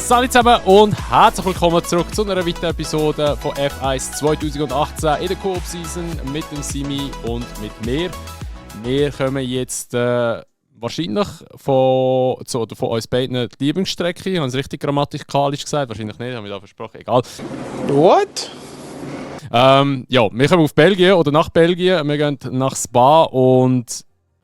Salut zusammen und herzlich willkommen zurück zu einer weiteren Episode von F1 2018 in der Co-op-Season mit dem Simi und mit mir. Wir kommen jetzt wahrscheinlich von uns beiden die Lieblingsstrecke. Ich habe es richtig grammatikalisch gesagt, wahrscheinlich nicht, habe ich da versprochen, egal. What? Ja, wir kommen auf Belgien oder nach Belgien, wir gehen nach Spa und...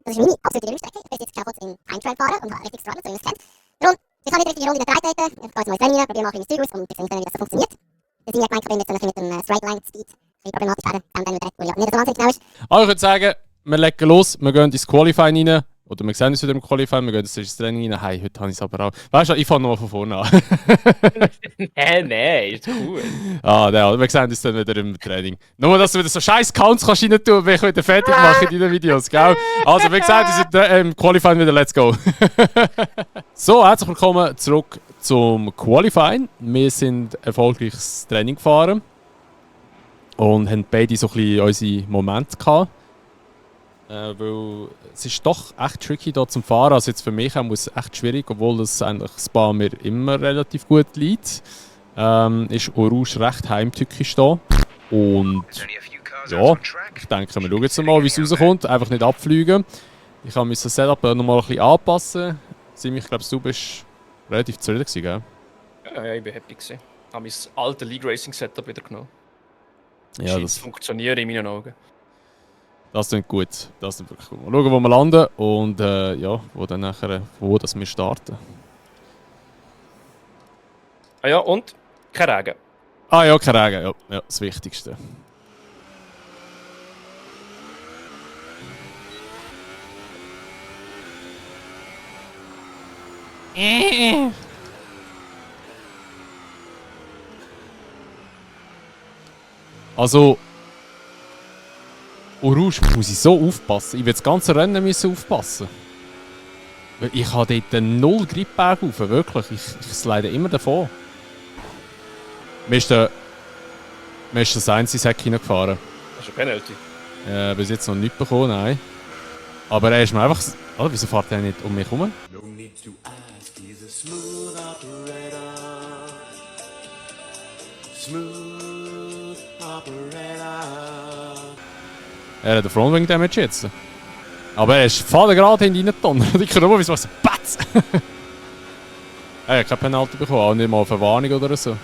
Das ist meine absolute Lieblingsstrecke. Ich bin jetzt kurz in Time Trail fahren und habe richtig Struggle, so wie ihr es kennt. Darum, ich kann nicht richtig die Runde in der Dreiteite. Ich gehe jetzt mal ins Rennen rein, probiere mal ein bisschen Zeug aus und ich sehe, wie das so funktioniert. Das sind ja gemeint, dass mit dem Straight Line Speed ein problematisch werden, dann wieder Red Bull ja nicht so wahnsinnig genau ist. Also ich würde sagen, wir legen los, wir gehen ins Qualifying rein. Oder wir sehen uns wieder im Qualifying, wir gehen ins Training rein. Hey, heute habe ich es aber auch... Weißt du, ich fange nochmal von vorne an. Nein, ist cool. Ja, wir sehen uns dann wieder im Training. Nur, dass du wieder so scheiß Counts kannst rein tun, wenn ich wieder fertig mache in deinen Videos, gell? Also, wie gesagt, wir sind im Qualifying wieder, let's go. So, herzlich willkommen zurück zum Qualifying. Wir sind erfolgreiches Training gefahren. Und haben beide so ein bisschen unsere Momente gehabt. Weil es ist doch echt tricky hier zum Fahren. Also jetzt für mich auch es echt schwierig, obwohl das eigentlich Spa mir immer relativ gut liegt. Ist Orange recht heimtückisch da. Und ja, ich denke, wir schauen jetzt mal, wie es rauskommt. Einfach nicht abfliegen. Ich habe mein Setup noch mal ein bisschen anpassen. Ich glaube, du bist relativ zufrieden gewesen, gell? Ja, ich war happy. Ich habe mein altes League Racing Setup wieder genommen. Ja, das funktioniert in meinen Augen. Das klingt gut. Das klingt wirklich gut. Mal schauen, wo wir landen und ja, wo dann nachher, wo das wir starten. Ah ja, und kein Regen. Ah ja, kein Regen, ja, das Wichtigste. Also, Orange muss ich so aufpassen. Ich will das ganze Rennen müssen aufpassen. Weil ich habe dort null Gripberg rauf, wirklich. Ich slide immer davon. Mir ist das einzige Sack hineingefahren. Hast du ein Penalty? Bis jetzt noch nichts bekommen, nein. Aber er ist mir einfach... Oh, wieso fährt er nicht um mich herum? No need to ask, he's a smooth operator. Smooth operator. Er hat den Frontwing Damage jetzt. Aber er ist voll gerade hinten reingedonnert. Ich kann nur wie so Batz. Er hat keine Penalty bekommen, auch nicht mal eine Verwarnung oder so.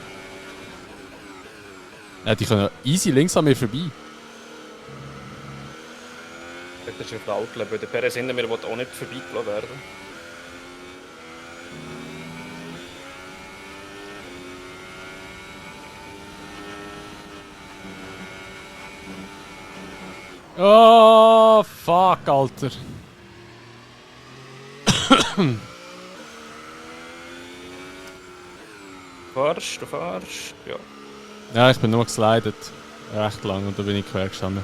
Die können easy links an mir vorbei. Das ist ein Flautel, weil der Perez hinter mir will auch nicht vorbeigelassen werden. Oh, fuck, Alter. Du fahrst, ja. Ja, ich bin nur geslidet. Recht lang und dann bin ich quer gestanden.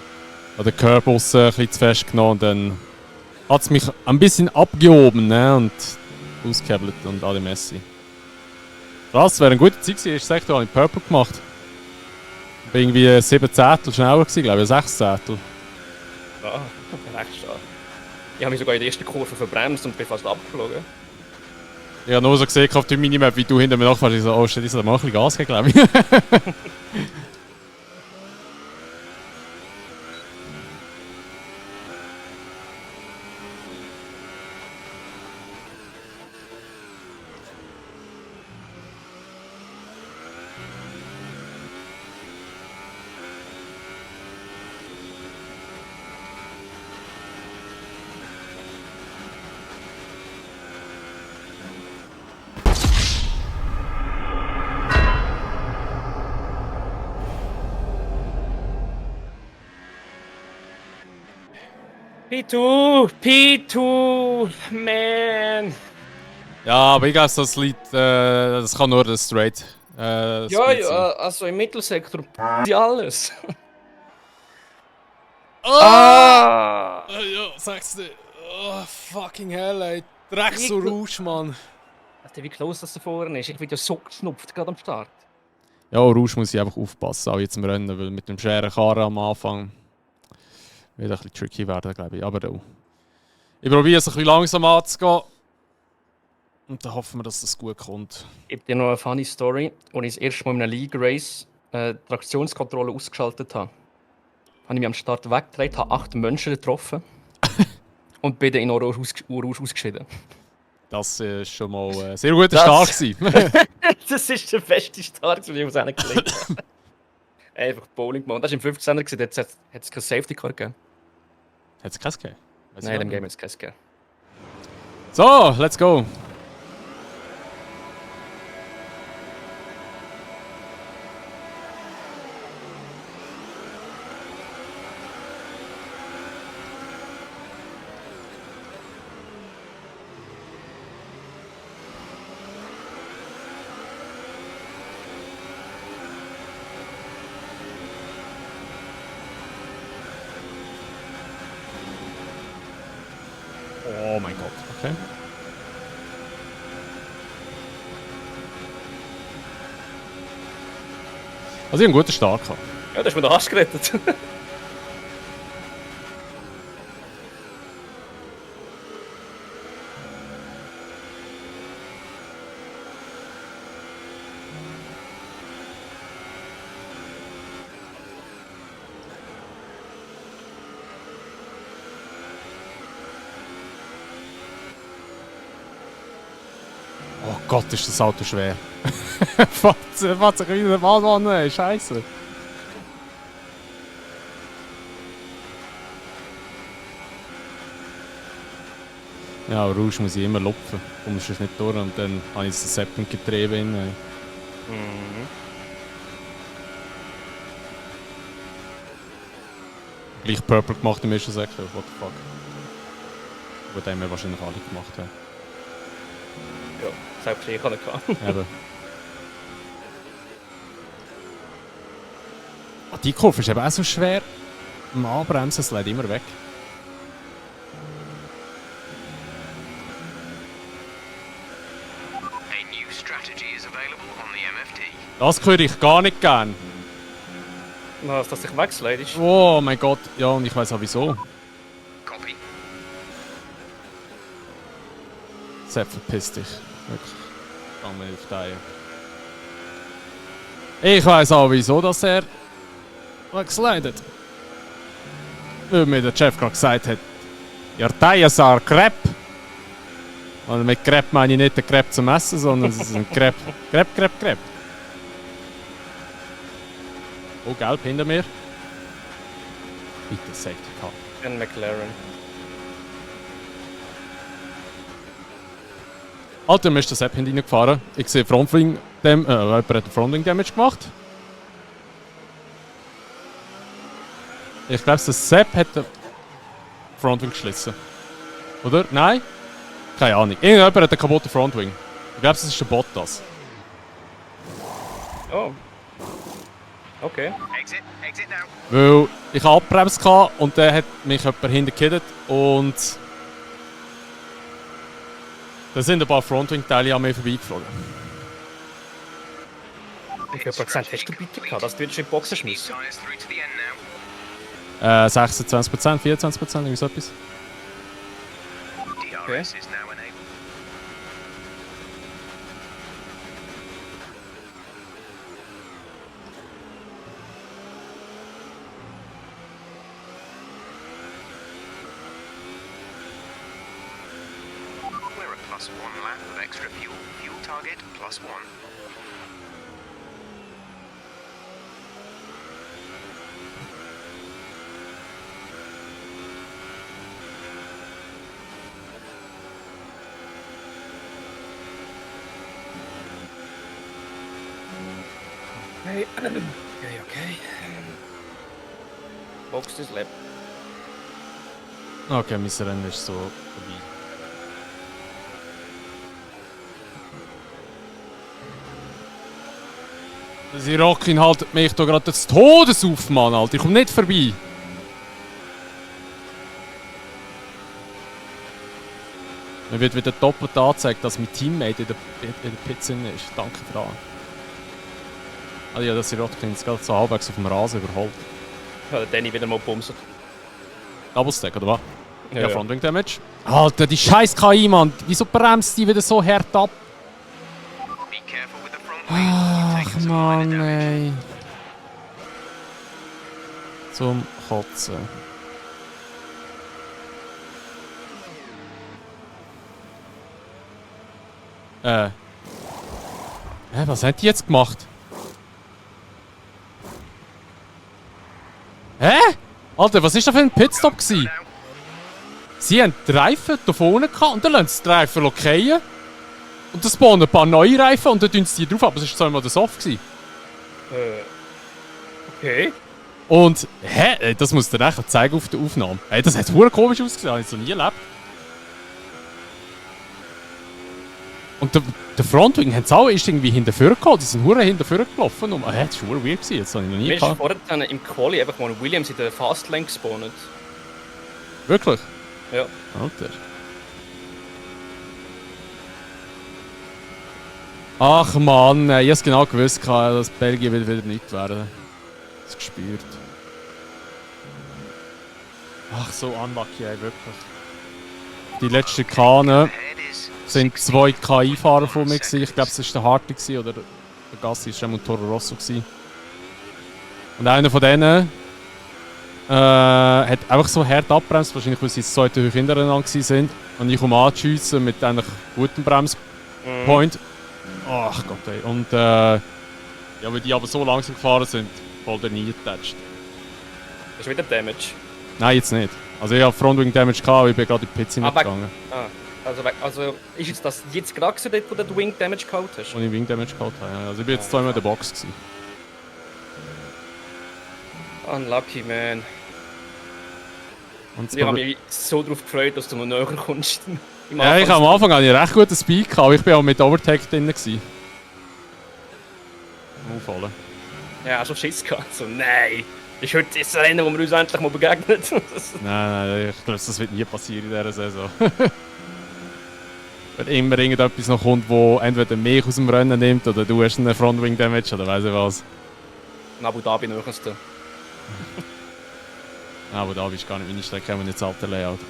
Habe den Curb ein bisschen zu fest genommen und dann hat es mich ein bisschen abgehoben, ne? Und ausgehebelt und alle Messi. Das wäre eine gute Zeit gewesen. Ich habe ich Purple gemacht. Ich war irgendwie 7 Zehntel schneller gewesen, glaube ich, 6 Zehntel. Ah, recht stark. Ich habe mich sogar in der ersten Kurve verbremst und bin fast abgeflogen. Ich habe nur so gesehen auf der Minimap, wie du hinter mir nachfährst. Ich so, oh shit, ich soll mal ein bisschen Gas geben, glaube ich. P2, man! Ja, aber ich glaube, das liegt, das kann nur der Straight. Ja, Speed sein. ja, also im Mittelsektor alles. Ah! Ja, sag's dir. Oh, fucking hell, ey. Drecks so Rouge, Mann. Alter, wie close das da vorne ist. Ich bin ja so geschnupft, gerade am Start. Ja, Rouge muss ich einfach aufpassen, auch jetzt im Rennen, weil mit dem schweren Karren am Anfang wird ein bisschen tricky werden, glaube ich. Aber auch. Ich probiere es ein bisschen langsam anzugehen. Und dann hoffen wir, dass das gut kommt. Ich habe dir noch eine funny Story, als ich das erste Mal in einem League Race Traktionskontrolle ausgeschaltet habe. Habe ich mich am Start weggedreht, habe 8 Menschen getroffen und bin dann in Orange ausgeschieden. Das war schon mal ein sehr guter Start gewesen. Das ist der beste Start, den ich aus einer gelegt habe. Einfach Bowling gemacht. Das war im 15er, dort hat es kein Safety Car gegeben. Hat es keinen gegeben? Weiss ich Nein, auch dem nicht. Game hat es keins gegeben. So, let's go. Oh mein Gott, okay. Also ich habe einen guten Start gehabt. Ja, das ist mir der Arsch gerettet. Oh Gott, ist das Auto schwer. Fährt sich wieder eine Bahnwanne, Scheiße. Ja, Rouge muss ich immer lupfen. Kommst du nicht durch und dann habe ich das Seppen getrieben. Gleich Purple gemacht im ersten Sektor, what the fuck. Wo den wir wahrscheinlich alle gemacht haben. Ja, selbstverständlich kann ich kann. Eben. Ah, die Kurve ist eben auch so schwer. Im Anbremsen, es lädt immer weg. A new strategy is available on the MFT. Das höre ich gar nicht gern. Was, dass sich wechselt ist. Oh mein Gott, ja, und ich weiß auch wieso. Copy. Sepp, verpiss dich. Wirklich. Fang mir auf die Eier. Ich weiß auch wieso, dass er weggeslidet. Weil mir der Chef gerade gesagt hat, your tires are crap. Und mit crap meine ich nicht den Crepe zum Essen, sondern es ist ein Crepe. Crepe. Oh, gelb hinter mir. Bitte Safety Car. Ein McLaren. Alter, mir ist der Sepp hinten reingefahren. Ich sehe Frontwing, jemand hat den Frontwing Damage gemacht. Ich glaube, der Sepp hat den Frontwing geschlissen. Oder? Nein? Keine Ahnung. Irgendjemand hat einen kaputten Frontwing. Ich glaube, es ist der Bottas. Oh. Okay. Exit now. Weil ich abbremst hatte und dann hat mich jemand hinten gehittet und da sind ein paar Frontwing-Teile an mir vorbeigeflogen. Wie viel Prozent hast du bitte gehabt, dass du jetzt in die Boxen schmissen? Tires through to the end now. 26%, 24%, irgendwie so etwas. DRS is now enabled. We're at +1 lap of extra fuel. Fuel target +1. Okay. Box is lap. Okay, mein Rennen ist so vorbei. Das Irakin haltet mich da gerade des Todes auf, Mann, Alter. Ich komme nicht vorbei. Mir wird wieder doppelt angezeigt, dass mein Teammate in der Pizza ist. Danke, Frau. Ah ja, das Irakin ist gerade so halbwegs auf dem Rasen überholt. Ja, der Danny wieder mal bumsen. Double Stack, oder was? Ja, Frontwing Damage. Alter, die scheiß KI, Mann. Wieso bremst die wieder so hart ab? Be careful with the front wing. You've Ach, taken some minor Mann, damage. ey. Zum Kotzen. Was hat die jetzt gemacht? Alter, was ist das für ein Pitstop gewesen? Sie haben die Reifen da vorne gehabt und dann lassen sie die Reifen fallen. Und dann spawnen ein paar neue Reifen und dann tun sie die drauf ab. Das war zweimal der Soft gewesen. Okay. Und, das muss dir echt zeigen auf der Aufnahme. Hey, das hat verdammt komisch ausgesehen, habe ich so nie erlebt. Und der Frontwing haben sie auch ist irgendwie hinterher gekommen. Die sind verdammt hinterher gelaufen. Und, das war verdammt weird gewesen, das habe ich noch nie Mir ist gehabt. vorher im Quali einfach mal Williams in der Fastlane gespawnt. Wirklich? Ja. Alter. Ach Mann, ich habe es genau gewusst, dass Belgien wieder nicht werden. Das gespürt. Ach, so unlucky, ey, wirklich. Die letzte Kahne Ahead is sind 2 KI-Fahrer von mir gewesen. Ich glaube, es war der Harty gewesen, oder der Gassi, es war der Toro Rosso gewesen. Und einer von denen hat einfach so hart abbremst, wahrscheinlich weil sie jetzt 2 hoch hintereinander waren. Und ich komme anzuschiessen mit einem guten Bremspoint. Ach Gott, ey. Und ja, weil die aber so langsam gefahren sind, voll der nie getatscht. Das ist wieder Damage. Nein, jetzt nicht. Also ich habe Frontwing Damage gehabt, aber ich bin gerade in die Pizza Ah, mitgegangen. Also ist jetzt das jetzt gerade so, wo du den Wing Damage geholt hast? Und ich Wing Damage gehabt habe. Ja. Also ich bin jetzt zweimal in der Box gewesen. Unlucky, man. Und Ich habe mich so darauf gefreut, dass du noch näher kommst. ja, ich am Anfang hatte ich einen recht guten Speed gehabt, aber ich bin auch mit Overtake drin gewesen. Auffallen. Ja, schon Schiss gehabt. So, nein. Ist heute das Rennen, wo wir uns endlich mal begegnen. Nein, ich glaube, das wird nie passieren in dieser Saison. Wenn immer irgendetwas noch kommt, wo entweder mich aus dem Rennen nimmt oder du hast einen Frontwing Damage oder weiss ich was. In Abu Dhabi nächste. Aber da bist du gar nicht meine Strecke, haben wir nicht das alte Layout.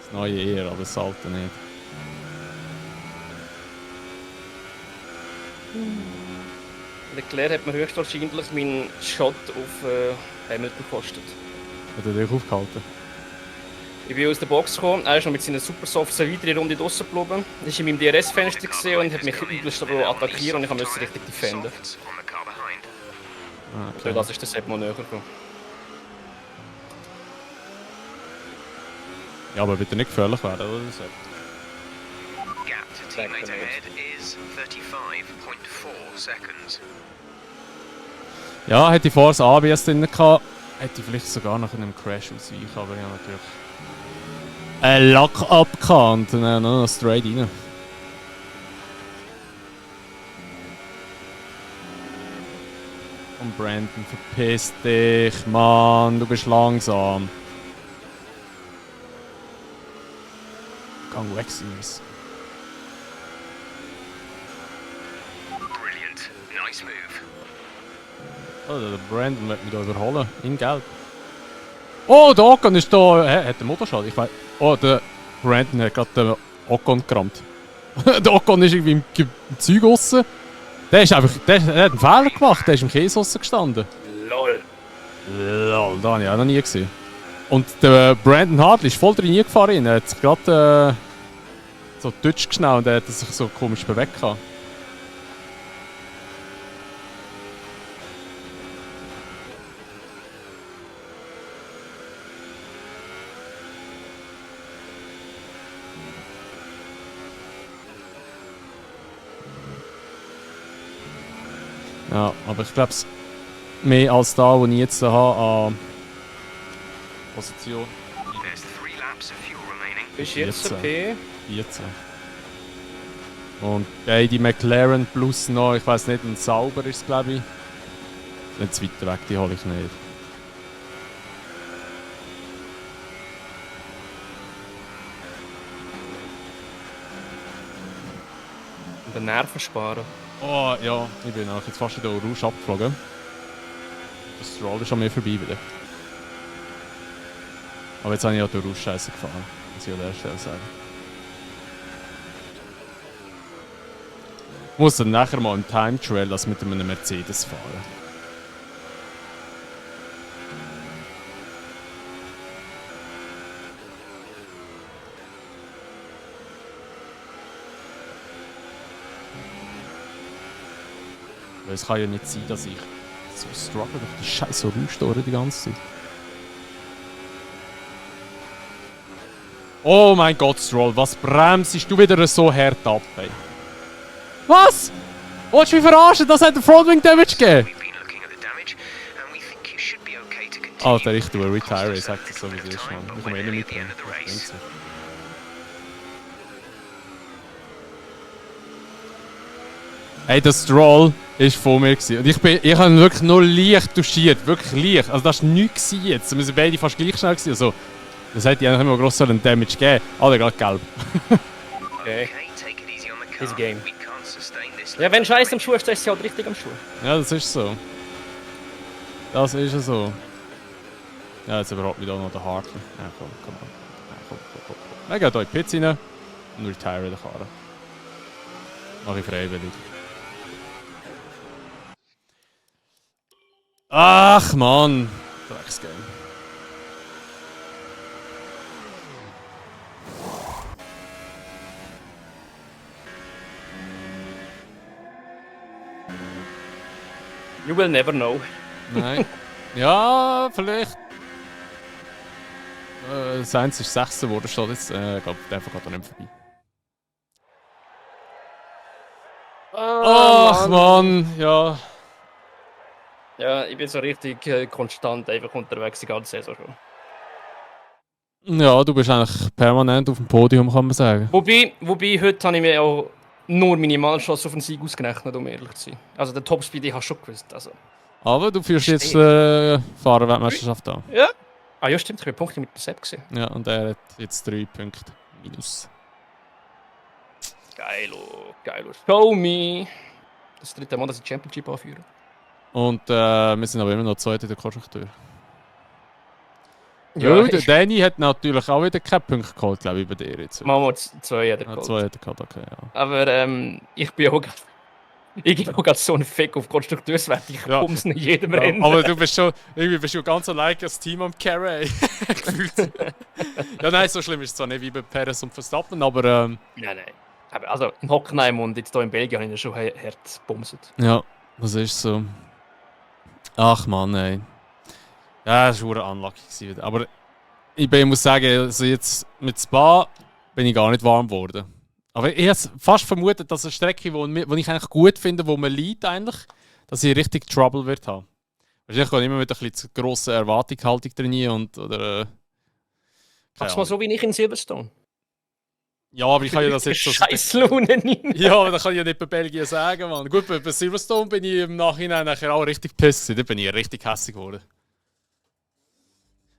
Das neue eher, aber das alte nicht. Leclerc hat mir höchstwahrscheinlich meinen Shot auf Hamilton gekostet. Hat er dich aufgehalten? Ich bin aus der Box gekommen, er ist noch mit seinen Supersofts eine weitere Runde draussen geblieben. Er war in meinem DRS-Fenster gesehen und hat mich übelst attackieren und ich musste richtig defenden. softs on the car behind. Ah, So, okay. das ist der Sepp mal näher gekommen. Ja, aber bitte nicht gefährlich werden, oder? Gap to teammate ahead is 35.4 seconds. Ja, hätte ich vorher das ABS drin gehabt, hätte ich vielleicht sogar nach einem Crash ausweichen, aber ich habe natürlich einen Lock-up gehabt und dann noch straight rein. Und Brandon, verpiss dich, Mann, du bist langsam. Gang weg, Series. Brilliant. Nice move. Oh, der Brandon wird mich da überholen. In Gelb. Oh, der Ocon ist da. Hat der Motorschaden? Ich weiß. Oh, der Brandon hat gerade den Ocon gerammt. Der Ocon ist irgendwie im Zeug aussen. Der ist einfach. Der hat einen Fehler gemacht. Der ist im Käse aussen gestanden. LOL. Lol, da habe ich auch noch nie gesehen. Und der Brandon Hartley ist voll drin gefahren. Er hat sich gerade so Deutsch geschnallt und er hat sich so komisch bewegt. Gehabt. Ja, aber ich glaube, mehr als da, wo ich jetzt habe an Position There's 3 laps of fuel remaining. Bist du jetzt 14. P? 14. Und beide McLaren plus noch, ich weiß nicht, ein Sauber ist es, glaube ich. Wenn es weiter weg, die hole ich nicht. Und den Nerven sparen. Oh ja, ich bin auch jetzt fast in der Rouge abgeflogen. Das Stroll ist an mir vorbei wieder. Aber jetzt habe ich auch durch Rauschscheiße gefahren. Muss ich an der Stelle sagen. Ich muss dann nachher mal im Time Trail das mit einem Mercedes fahren. Weil es kann ja nicht sein, dass ich so struggle durch die scheiße Rauschtore die ganze Zeit. Oh mein Gott, Stroll, was bremsest du wieder so hart ab, ey? Was? Willst du mich verarschen? Das hat den Frontwing Damage gegeben? We've been looking at the damage, and we think you should be okay to continue. Alter, ich tue Retire, sagt das so wie es ist, Mann. Ich komme eh nicht mit. Ey, der Stroll ist vor mir gewesen. Und ich habe ihn wirklich nur leicht touchiert. Wirklich leicht. Also das war nichts jetzt. Wir sind beide fast gleich schnell gewesen. Also, das hätte ich eigentlich immer gross einen Damage gegeben. Alter, gerade gelb. Okay. Take it easy on the car. This game. We can't sustain this. Ja, wenn Scheiß am Schuh ist, dann ist sie halt richtig am Schuh. Ja, das ist so. Das ist so. Ja, jetzt überhaupt wieder noch der Hartley. Ja, komm. Ja, komm. Wir gehen hier in die Pits rein und retire den Karren. Mach ich freiwillig. Ach Mann! Drecksgame. You will never know. Nein. Ja, vielleicht. Sainz ist 6. geworden, steht jetzt. Ich glaube, der geht da nicht vorbei. Ach Mann, ja. Ja, ich bin so richtig konstant einfach unterwegs die ganze Saison schon. Ja, du bist eigentlich permanent auf dem Podium, kann man sagen. Wobei heute habe ich mir auch nur Minimalchance auf den Sieg ausgerechnet, um ehrlich zu sein. Also den Topspeed, ich habe schon gewusst. Also. Aber du führst jetzt Fahrerweltmeisterschaft an. Ja. Ah ja, stimmt, ich habe Punkte mit dem Sepp gesehen. Ja, und er hat jetzt 3 Punkte minus. Geilo. Show me! Das ist das 3. Mal, dass ich Championship anführe. Und wir sind aber immer noch 2. in der Konstrukteur. Ja, Ja, der Danny hat natürlich auch wieder keine Punkte geholt, glaube ich, bei dir jetzt. Machen wir 2 hat er Ja, geholt. 2 hat er gehabt, okay, ja. Aber ich bin auch gerade... Ich gebe auch gerade so einen Fick auf Konstrukteurswert. Ich Ja. komme es in jedem Ja, Rennen. aber du bist schon, irgendwie bist du ganz allein als Team am Carry. Gefühlt. Ja, nein, so schlimm ist es zwar nicht wie bei Perez und Verstappen, aber Nein. Aber also in Hockenheim und jetzt hier in Belgien habe ich ihn schon hart gebumset. ja, das ist so. Ach Mann, ey. Ja, das war unlucky wieder. Aber ich muss sagen, also jetzt mit Spa bin ich gar nicht warm geworden. Aber ich habe fast vermutet, dass eine Strecke, die ich eigentlich gut finde, wo man liegt eigentlich, dass ich richtig Trouble wird haben. Wahrscheinlich kann ich immer mit ein bisschen zu grosser Erwartungshaltung trainieren oder... Machst du mal so wie ich in Silverstone? Ja, aber ich kann ja das jetzt so... Scheiß Laune nicht. Ja, aber das kann ich ja nicht bei Belgien sagen, Mann. Gut, bei Silverstone bin ich im Nachhinein nachher auch richtig pissig. Da bin ich richtig hässlich geworden.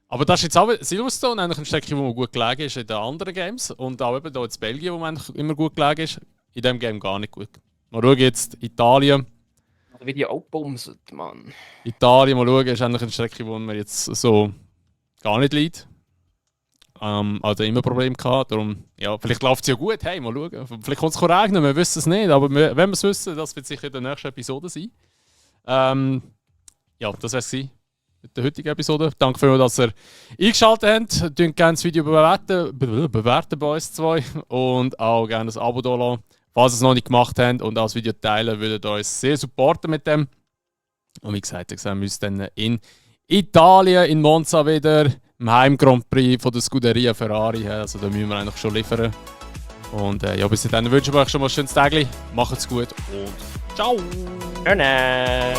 Aber das ist jetzt auch Silverstone, eigentlich eine Strecke, wo man gut gelegen ist in den anderen Games. Und auch eben hier in Belgien, wo man eigentlich immer gut gelegen ist. In diesem Game gar nicht gut. Mal schauen jetzt Italien. Wie die auch bumset, Mann. Italien, mal schauen, ist eigentlich eine Strecke, wo man jetzt so gar nicht liegt. Also immer Probleme gehabt. Darum, ja, vielleicht läuft es ja gut. Hey, mal schauen. Vielleicht kommt es regnen, wir wissen es nicht. Aber wenn wir es wissen, das wird sicher in der nächsten Episode sein. Ja, das wäre es mit der heutigen Episode. Danke vielmals, dass ihr eingeschaltet habt. Könnt gerne das Video bewerten bei uns zwei. Und auch gerne ein Abo da lassen, falls ihr es noch nicht gemacht habt. Und auch das Video teilen, würdet ihr uns sehr supporten mit dem. Und wie gesagt, wir sehen uns dann in Italien, in Monza wieder. Im Heim Grand Prix von der Scuderia Ferrari. Also da müssen wir eigentlich schon liefern. Und ja, bis dann wünschen wir euch schon mal ein schönes Tag. Macht's gut und ciao! Gerne.